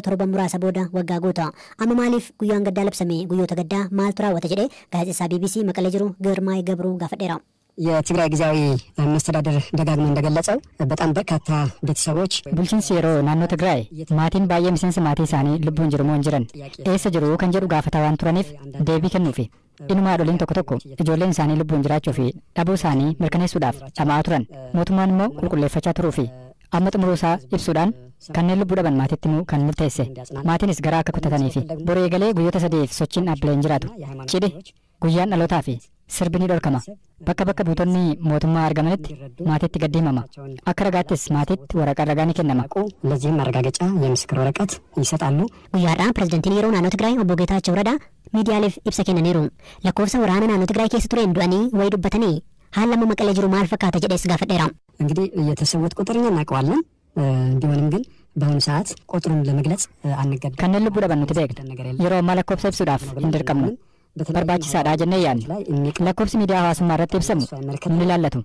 Torban muraasa booda waggaa guuta. Amma maaliif guyyaan gaddaa labsame, guyyoota gaddaa maaltu raawwata jedhee gaazexeessaa BBC Maqalee jiru Girmaay Gabruu gaafadheera. የትግራይ ጊዜያዊ መስተዳደር ደጋግሞ እንደገለጸው በጣም በርካታ ቤተሰቦች Bulchiinsi yeroo naannoo Tigraay maatiin baay'ee miseensa maatii isaanii lubbuun jiru moo hin jiran, eessa jiru kan jedhu gaafataa waan turaniif deebii kennuufi. Inuma haadholiin tokko tokko ijoolleen isaanii lubbuun jiraachuu fi dhabuu isaanii mirkaneessuudhaaf dhama'aa turan. Mootummaan immoo qulqulleeffachaa turuu fi amma xumuruu isaa ibsuudhaan kanneen lubbuu dhaban maatiitti himuu kan murteesse. Maatiinis garaa akka kutatanii fi boru eegalee guyyoota 3f sochiin dhaabbilee hin jiraatu. Cidhi, guyyaan dhalootaa fi sirbi ni dhorkama. Bakka buutonni mootummaa argamanitti maatiitti gaddi himama. Akka ragaattis maatiitti waraqaan ragaa ni kennama. ለዚህም ማረጋገጫ የምስክር ወረቀት ይሰጣሉ። Guyyaadhaan pirezidantiin yeroo naannoo Tigraay obbo Geetaachoo Radaa miidiyaaleef ibsa kennaniiru. Lakkoofsa waraana naannoo Tigraay keessa tureen du'anii wayii dubbatanii haala amma Maqalee jiru maal fakkaata jedhees gaafadheera. እንግዲህ የተሰዉት ቁጥር እኛ እናውቀዋለን። ቢሆንም ግን በአሁኑ ሰዓት ቁጥሩን ለመግለጽ አንገደድም። Kanneen lubbuu dhaban nuti beekna. Yeroo ammaa lakkoofsa ibsuudhaaf hin dirqamnu. Barbaachisaadha jennee yaadna. Lakkoofsi miidiyaa hawaasummaa irratti ibsamu nun ilaallatu.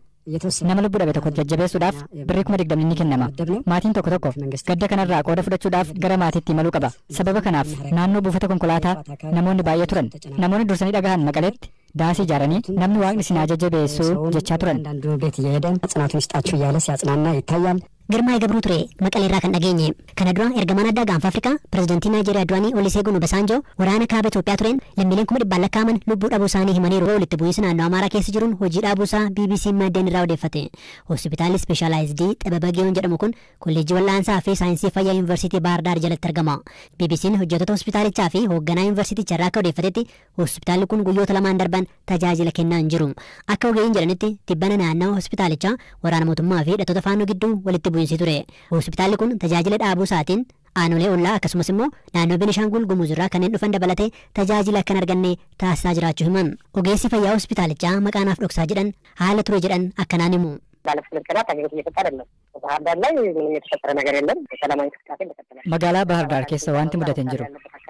Nama lubbuu dhabe tokko jajjabeessuudhaaf birrii 20,000 ni kennama. Maatiin tokko tokko gadda kanarraa qooda fudhachuudhaaf gara maatiitti imaluu qaba. Sababa kanaaf naannoo buufata konkolaataa namoonni baay'ee turan. Namoonni dursanii dhagahan Maqaleetti daasii ijaaranii namni waaqni isin haa jajjabeessu jechaa turan. አንዳንዱ ቤት እየሄደ ጽናቱን ይስጣችሁ እያለ ሲያጽናና ይታያል። Girmaay Gabruu ture Maqalee irraa kan dhageenye. Kana dura ergamaan addaa gaanfa Afrikaa pirezidantii Naayijeeriyaa duraanii Oluseegun Obasanjoo waraana kaaba Itoophiyaa tureen lammiileen 100,000 lakkaa'aman lubbuu dhabuu isaanii himaniiru. Walitti bu'iinsa naannoo Amaaraa keessa jiruun hojii dhaabuusaa BBC maddeen irraa odeeffate. Hospitaalli Ispeeshaalaayizidii Xibaba Giyoon jedhamu kun kolleejjii wal'aansaa fi saayinsii fayyaa Yuunivarsiitii Baahir Daar jalatti argama. BBC'n hojjettoota hospitaalichaa fi hoogganaa yuunivarsiitichaa irraa akka odeeffatetti hospitaalli kun guyyoota lamaan darban tajaajila kennaa hin jiru. Akka ogeeyyiin jedhanitti tibbana naannawa hospitaalichaa waraana mootummaa fi hidhattoota faannoo gidduu walitti bu'iinsi ture. Hospitaalli kun tajaajila dhaabuu isaatiin aanolee ollaa akkasumas immoo naannoo Benishaangul Gumuz irraa kanneen dhufan dabalatee tajaajila akka hin arganne taasisaa jiraachuu himan. Ogeessi fayyaa hospitaalichaa maqaanaaf dhoksaa jedhan haala ture jedhan akkanaan himu. ባለፉት ሁለት ቀናት አገልግሎት እየሰጠ አይደለም። ባህር ዳር ላይ ምንም የተፈጠረ ነገር የለም። ሰላማዊ እንቅስቃሴ እንደቀጠለ ነው። Magaalaa Bahar Daar keessa wanti mudate hin jiru.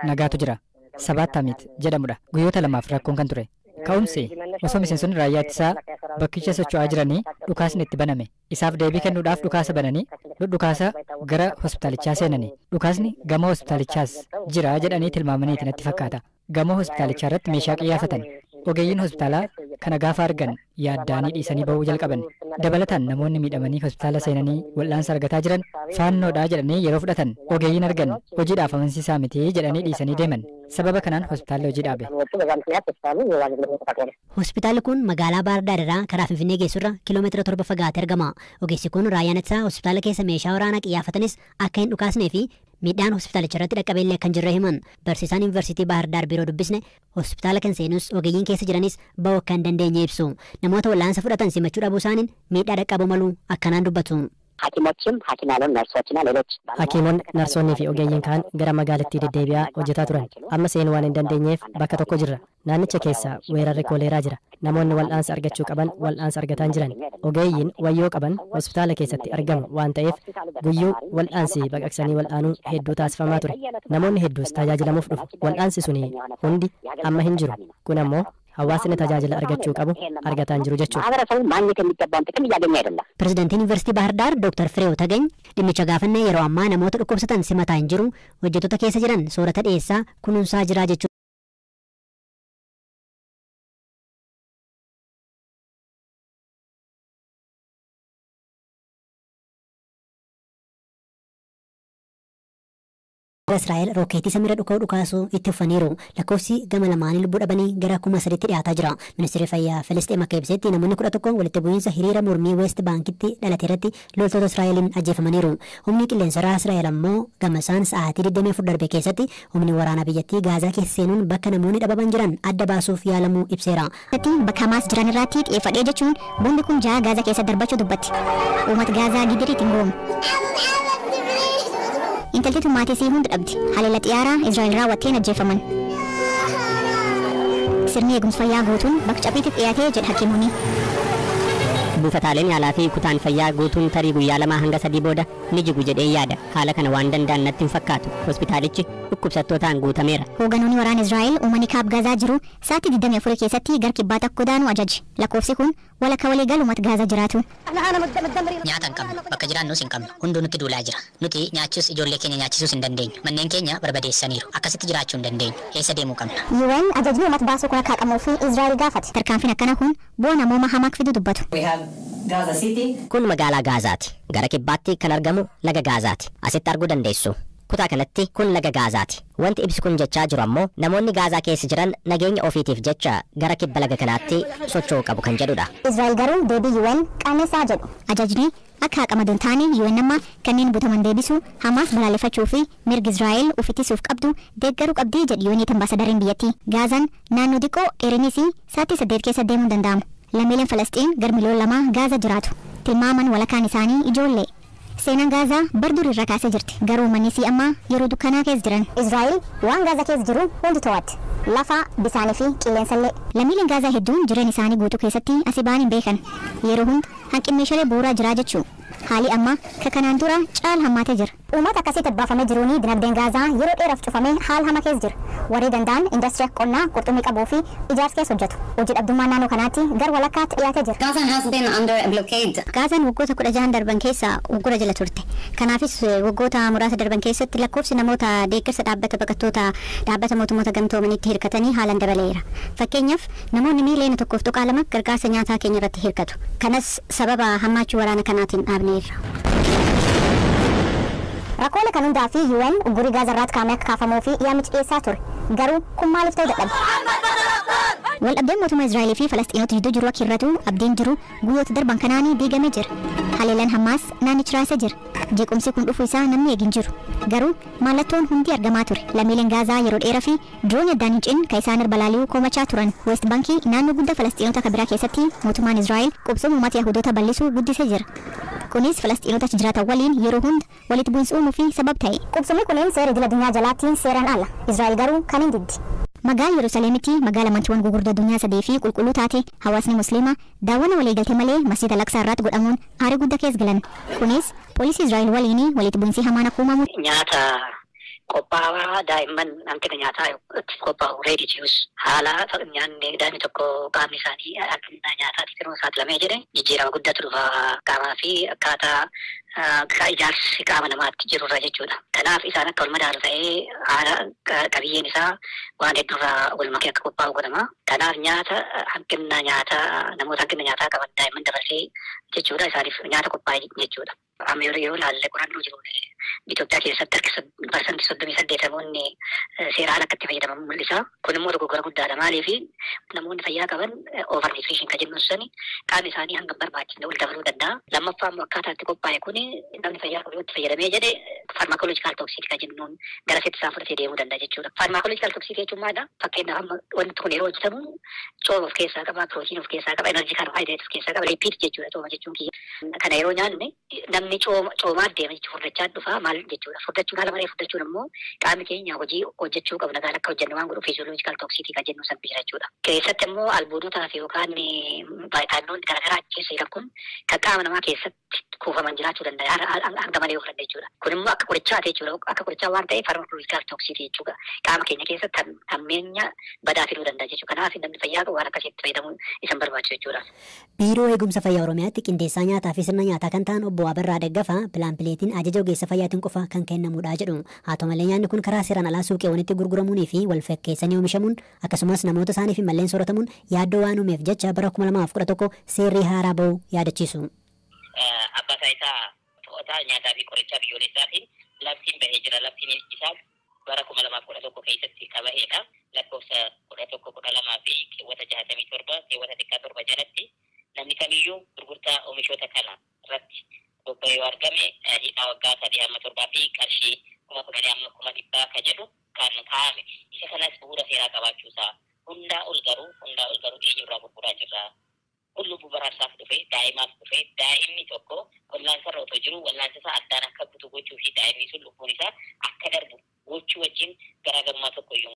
Nagaatu jira. Sabaat Amit jedhamudha. Guyyoota lamaaf rakkoon kan ture. Ka'umsi osoo miseensonni raayyaa ittisaa bakkicha socho'aa jiranii dhukaasni itti baname. Isaaf deebii kennuudhaaf dhukaasa bananii dhukaasa gara hospitaalichaa seenanii. Dhukaasni gamoo hospitaalichaas jira jedhanii tilmaamaniiti natti fakkaata. Gamoo hospitaalichaa irratti meeshaa qiyyaafatan. Ogeeyyiin hospitaalaa kana gaafa argan yaaddaanii dhiisanii ba'uu jalqaban. Dabalataan namoonni miidhamanii hospitaala seenanii wal'aansa argataa jiran faannoodhaa jedhanii yeroo fudhatan ogeeyyiin argan hojiidhaaf amansiisaa miti jedhanii dhiisanii deeman. Sababa kanaan hospitaalli hojii dhaabe. Hospitaalli kun magaalaa Baahir Daar irraa karaa Finfinnee geessurra kiiloomeetira 7 fagaatee argama. Ogeessi kun raayyaan ittisaa hospitaala keessa meeshaa waraanaa qiyyaafatanis akka hin dhukaasnee fi miidhaan hospitaalicha irratti dhaqqabeellee akka hin jirre himan. Barsiisaan Yuunivarsiitii Baahir Daar biroo dubbisne hospitaala kan seenus ogeeyyiin keessa jiranis ba'uu akka hin dandeenye ibsu. Namoota wal'aansa fudhatan simachuu dhabuu isaaniin miidhaa dhaqqabuu malu akkanaan dubbatu. ሐኪሞችም ሐኪም ያልሆኑ ነርሶችና ሌሎች Hakiimonni, narsoonnii fi ogeeyyiin kaan gara magaalattii deddeebi'aa hojjetaa turan. Amma seenuu waan hin dandeenyeef bakka tokko jirra. Naannicha keessa weerarri kooleeraa jira. Namoonni wal'aansa argachuu qaban wal'aansa argataa hin jiran. Ogeeyyiin wayyoo qaban hospitaala keessatti argamu waan ta'eef guyyuu wal'aansi baqaqsanii wal'aanuu hedduu taasifamaa ture. Namoonni hedduus tajaajilamuuf dhufu. Wal'aansi suni hundi amma hin jiru. Kun ammoo hawaasni tajaajila argachuu qabu argataa hin jiru jechuudha. ማህበረሰቡ ማግኘት የሚገባውን ጥቅም እያገኘ አይደለም። Pirezidantiin Yuunivarsiitii Baahir Daar Dooktar Fireew Tagany dhimmicha gaafannee yeroo ammaa namoota dhukkubsatan simataa hin jiru, hojjettoota keessa jiran soorata dhiyeessaa kunuunsaa jira jechuudha. Israa'el rookeetii samiirra dhuka'uu dhukaasuu itti uffaniiru. Lakkoofsi gama lamaanii lubbuu dhabanii gara 3,000tti dhiyaataa jira. Ministeerri fayyaa Filisxeem akka ibsetti namoonni 11 walitti bu'iinsa hiriira mormii West Baankitti dhalate irratti loltoota Israa'eliin ajjeefamaniiru. Humni qilleensarraa Israa'el ammoo gama isaan sa'aatii 24 darbe keessatti humni waraanaa biyyattii Gaazaa keessa seenuun bakka namoonni dhabaman jiran adda baasuuf yaalamuu ibseera. Bakka Hamaas jiran irratti xiyyeeffadhee jechuun boombi kun 6 Gaazaa keessa darbachuu dubbatti. Uummata Gaazaa gidiriitti hin goomu. Intalti tun maatii isii hunda dhabdi. Haleela xiyyaaraa Israa'el raawwatteen ajjeefaman. Sirni eegumsa fayyaa guutuun bakka caphiitti dhiyaatee jedha hakiimonni. Buufataaleen yaalaa fi kutaan fayyaa guutuun tarii guyyaa 2 hanga 3 booda ni jigu jedhee yaada. Haala kana waan danda'an natti hin fakkaatu. Hospitaalichi dhukkubsattootaan guutameera. Hoogganoonni waraana Israa'el uummanni kaab Gaazaa jiru sa'aatii 24 keessatti gara kibbaa takka godaanuu ajaje. Lakkoofsi kun Walakka walii galu uummata Gaazaa jiraatu. Nyaata hin qabnu, bakka jiraannus hin qabnu, hunduu nutti duulaa jira. Nuti nyaachuus ijoollee keenya nyaachisuus hin dandeenyu. Manneen keenya barbadeessaniiru. Akkasitti jiraachuu hin dandeenyu. Eessa deemuu qabna? UN ajajni uummata baasuu kun akka haqamuu fi Israa'el gaafate. Tarkaanfiin akkana kun bu'aa namooma hamaa akka fidu dubbatu. Kun magaalaa Gaazaati. Gara kibbaatti kan argamu laga Gaazaati. Asitti arguu dandeessu. Kutaa kanatti kun laga Gaazaati. Wanti ibsi kun jechaa jiru ammoo namoonni Gaazaa keessa jiran nageenya ofiitiif jecha gara kibba laga kanaatti socho'uu qabu kan jedhudha. Israa'el garuu deebii UN qaanessaa jedhu. Ajajni akka haqamadu hin taane UN amma kanneen butaman deebisuu, Hamaas balaaleffachuu fi mirga Israa'el of ittisuuf qabdu deeggaruu qabdii jedhu UN'tti ambaasadariin biyyattii. Gaazaan naannoo xiqqoo dheerinis sa'aatii 8 keessa deemuun danda'amu. Lammiileen Falasxiin gar miliyoona 2 Gaazaa jiraatu. Tilmaaman walakkaan isaanii ijoollee. Seenaan Gaazaa bar dur irra kaasee jirti. Garuu uummanni isii amma yeroo dukkanaa keessa jiran. Israa'el waan Gaazaa keessa jiru hundi to'atte. Lafa, bisaanii fi qilleensallee. Lammiileen Gaazaa hedduun jireenya isaanii guutuu keessatti asii ba'an hin beekan. Yeroo hunda hanqinni meeshaalee bu'uuraa jiraa jechuu. Haali amma ka kanaan dura caal hammaatee jira. Uummata akkasitti baafamee jiruun dinagdeen Gaazaa yeroo dheeraaf cufamee haala hama keessa jira. Warri danda'an industirii qonnaa, qurxummii qabuu fi ijaarsa keessa hojjetu. Hojii dhabdummaa naannoo kanaatti gar walakkaatti dhiyaatee jira. Gaza has been under a blockade. Gaazaan waggoota 16 darban keessa uggura jala turte. Kanaafis waggoota muraasa darban keessatti lakkoofsi namoota deeggarsa dhaabbata baqattoota dhaabbata mootummoota gamtoomaniitti hirkatanii haalaan dabaleera. Fakkeenyaaf namoonni miiliyoona 1.2 gargaarsa nyaataa keenya irratti hirkatu. Kanas sababa hammaachuu waraana kanaatiin dhaabneerra. Rakkoolee kan hundaa fi UN uggurii Gaazaa irratti kaa'ame akka kaafamuu fi yaamicha dhiyeessaa ture. Garuu kun maaliif ta'uu dadhabe? Waldhabdeen mootummaa Israa'elii fi Falasxiinota gidduu jiru akka hir'atu abdiin jiru guyyoota darban kanaanii diigamee jira. Haleellaan Hamaas naannicha raasee jira. Jeequmsi kun dhufuu isaa namni eegin jiru. Garuu mallattoon hundi argamaa ture. Lammiileen Gaazaa yeroo dheeraa fi diroon addaan hin cinne kan isaan balali'uu komachaa turan. West Baankii naannoo guddaa Falasxiinota kan biraa keessatti mootummaan Israa'el qubsuma uummata Yahudoota bal'isuu guddisee jira. Kunis Falasxiinota achi jiraatan waliin yeroo hunda walitti bu'iinsa uumuu fi sabab ta'e. Qubsumni kunneen seera idil addunyaa jalaatti seeraan ala. Israa'el garuu kan hin diddi. Magaalaa Yerusaalemitti magaala amantiiwwan gurguddoo addunyaa sadii fi qulqulluu taate hawaasni Musliimaa daawwannaa waliigaltee malee masjiida Al-Aqsaa irratti godhamuun aarii guddaa keessa galan. Kunis poolisii Israa'el waliin walitti bu'iinsi hamaan akka uumamu. Nyaata qophaa'aa daa'imman hanqina nyaataa itti qophaa'u ready to use haala nyaanni daa'imni tokko qaamni isaanii hanqina nyaataatiif yeroo saaxilamee jedhe jijjiirama guddaatu dhufa qaamaa fi akkaataa ijaarsi qaama namaatti jirurra jechuudha. Kanaaf isaan akka wal madaalu ta'ee haala qabiyyeen isaa waan hedduurraa wal makee akka qophaa'u godhama. Kanaaf nyaata hanqina nyaataa namoota hanqina nyaataa qaban daa'imman dabalatee jechuudha isaaniif nyaata qophaa'e jechuudha. Amma yeroo ilaalle qorannoo jiru Itoophiyaa keessatti harki 38% namoonni seera haala akka itti fayyadaman mul'isa. Kun immoo dogoggora guddaadha. Maaliif namoonni fayyaa qaban over nutrition kan jennu sani qaamni isaanii hanga barbaachisne ol dabaluu danda'a. Lammaffaa immoo akkaataa itti qophaa'e kun namni fayyaa qabu yoo itti fayyadamee jedhe pharmacological toxicity kan jennuun gara seetti isaan fudhatee deemuu danda'a jechuudha. Pharmacological toxicity jechuun maalidha? Fakkeenyaaf amma wanti kun yeroo hojjetamu cooma of keessaa qaba, pirootiin of keessaa qaba, enerjii kaarboohayidireet of keessaa qaba, lipiid jechuudha cooma jechuun kiyya. Kana yeroo nyaanne namni coomaaf deema jechuudha furdachaa dhufa maal jechuudha. Furdachuun haala malee furdachuun immoo qaamni keenya hojii hojjechuu qabu nagaan akka hojjennu waan godhuuf physiological toxicity kan jennu san jira jechuudha. Keessatti immoo albuudotaa fi yookaan vaayitaaminoonni garaagaraa achi keessa jiran kun kan qaama namaa keessatti kuufaman jiraachuu danda'a hanga malee yoo fudhanne jechuudha. Kun immoo akka qorichaati jechuudha. Akka qorichaa waan ta'eef pharmacological toxicity jechuudha. Qaama keenya keessatti hammeenya badaa fiduu danda'a jechuudha. Kanaaf namni fayyaa qabu waan akkasitti fayyadamuun isan barbaachisu jechuudha. Biiroo Eegumsa Fayyaa Oromiyaatti qindeessaa nyaataa fi sirna nyaataa kan ta'an obbo Abarraa Daggafaa pilaampileetiin ajaja ogeessa fayyaatiin qofa kan kennamudha jedhu. Haa ta'u malee nyaanni kun karaa seeraan alaa suuqiiwwanitti gurguramuunii fi wal fakkeessanii oomishamuun akkasumas namoota isaanii fi malleen sooratamuun yaaddoo waan uumeef jecha bara 2011 seerri haaraa ba'uu yaadachiisu. Abbaa taayitaa to'ataa nyaataa fi qorichaa biyyoolessaatiin labsiin bahee jira. Labsiin isaas bara 2011 keessatti qaba'eedha. Lakkoofsa 11 12 fi keewwata 67 keewwata xiqqaa 7 jalatti namni kamiyyuu gurgurtaa oomishoota kana irratti bobba'ee yoo argame hidhaa waggaa 3 hamma 7 fi qarshii 10,000 hamma 100,000 kan jedhu kan kaa'ame. Isa kanas bu'uura seeraa qabaachuusaa hundaa ol garuu eenyurraa gurguraa jirra. Kun lubbuu baraarsaaf dhufe daa'imaaf dhufe daa'imni tokko wallaansarra otoo jiru wallaansa isaa addaan akka kutu gochuu fi daa'imni sun lubbuun isaa akka darbu gochuu wajjin garaagarummaa tokko iyyuu